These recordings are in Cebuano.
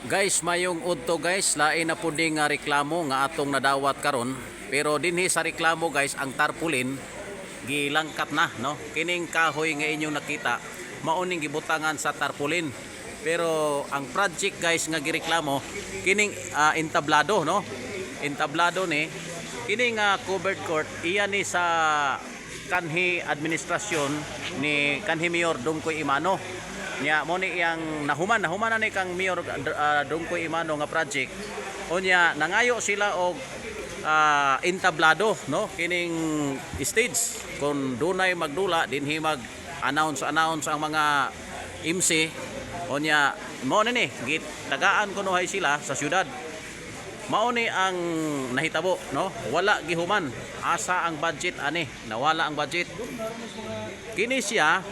Guys, mayong udto, guys, lain na pud nga reklamo nga atong nadawat karon. Pero dinhi sa reklamo, guys, ang tarpaulin gilangkat na, no. Kining kahoy nga inyong nakita, mao ning gibutangan sa tarpaulin. Pero ang project, guys, nga gireklamo kining entablado, no. Entablado ni kining covered court, iya ni sa kanhi administrasyon ni kanhi Mayor Dungkoy Emano. Nya mo ni iyang nahuman na ni kang Mayor Dungkoy Emano nga project. Unya nangayo sila og entablado, no, kining stage kung dunay magdula dinhi, mag announce announce ang mga MC. Unya mo ni ni gitagaan kunohay sila sa syudad. Mao ni ang nahitabo, no, wala gihuman. Asa ang budget ani? Nawala ang budget. Kini siya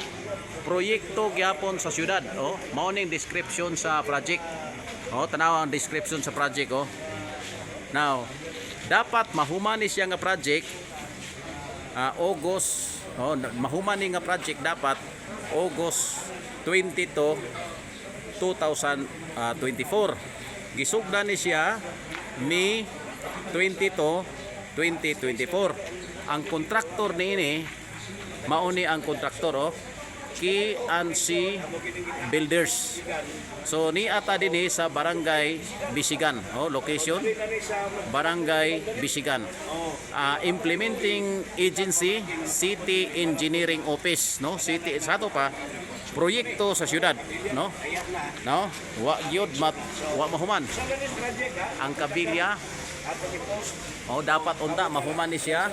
proyekto gyapon sa syudad, oh. Mao ning description sa project, oh. Tanaw ang description sa project, oh. Now, dapat mahuman ni siya nga project August, oh, mahuman ni nga project dapat August 22, 2024. Gisugdan ni siya May 22, 2024. Ang kontraktor niini, mao ni ang kontraktor, oh, K&C Builders. So ni ata dinhi sa Barangay Bisigan, oh, location Barangay Bisigan. Implementing agency, City Engineering Office, no? City sa ato pa proyekto sa syudad, no? No? Wa gyud mat wa mahuman. Ang kabilya, oh, dapat unta mahuman ni siya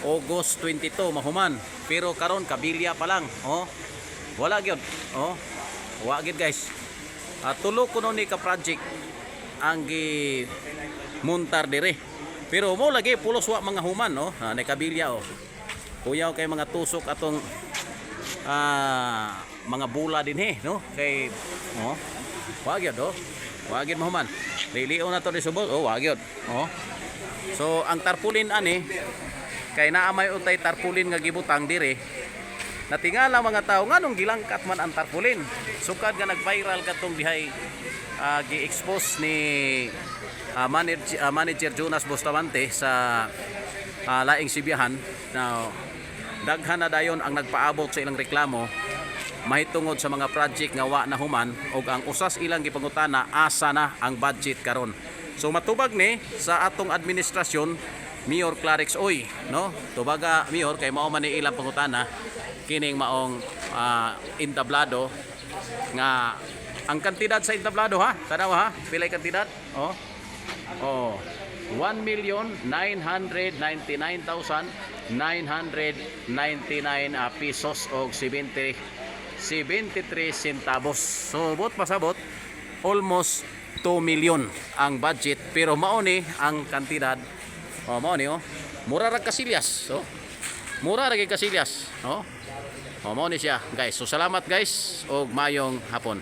August 22 mahuman. Pero karon kabilya pa lang, oh. Wala gyud. Oh. Wa gyud, guys. Tulo kuno ni ka project ang gi muntar dire. Pero mo lagi pulos wa mga human, no. Ni kabilya, oh. Kuyaw kay mga tusok atong mga bula dinhi, no, kay, oh, wa gyud, oh. Wa gyud mahuman. Lilion na to ni subot, oh, wa gyud, oh. So ang tarpaulin ani kay naa may untay tarpaulin nga gibutang dire. Natingala mga tao nganong gilangkat man ang tarpaulin. Sukad nga nag-viral katong dihay gi-expose ni manager Jonas Bustamante sa laing Sibiyahan. Now, daghan na dayon ang nagpaabot sa ilang reklamo mahitungod sa mga project nga wa nahuman og ang usas ilang gipangutana, asa na ang budget karon? So matubag ni sa atong administrasyon, Mayor Klarex Uy, no? Tubaga, Mayor, kay mao man ni ilang pangutana kining maong entablado nga ang kantidad sa entablado, ha. Tanawa ha, pilay kantidad, oh. Oh, 1,999,999 pesos og 70 73 centavos. So buot pasabot, almost 2 million ang budget, pero mao ni ang kantidad. Oh, mao ni, oh. Mura ra kasilyas, oh. Mura ra kay kasilyas, oh. Oh, mao ni siya, guys. So salamat, guys, og mayong hapon.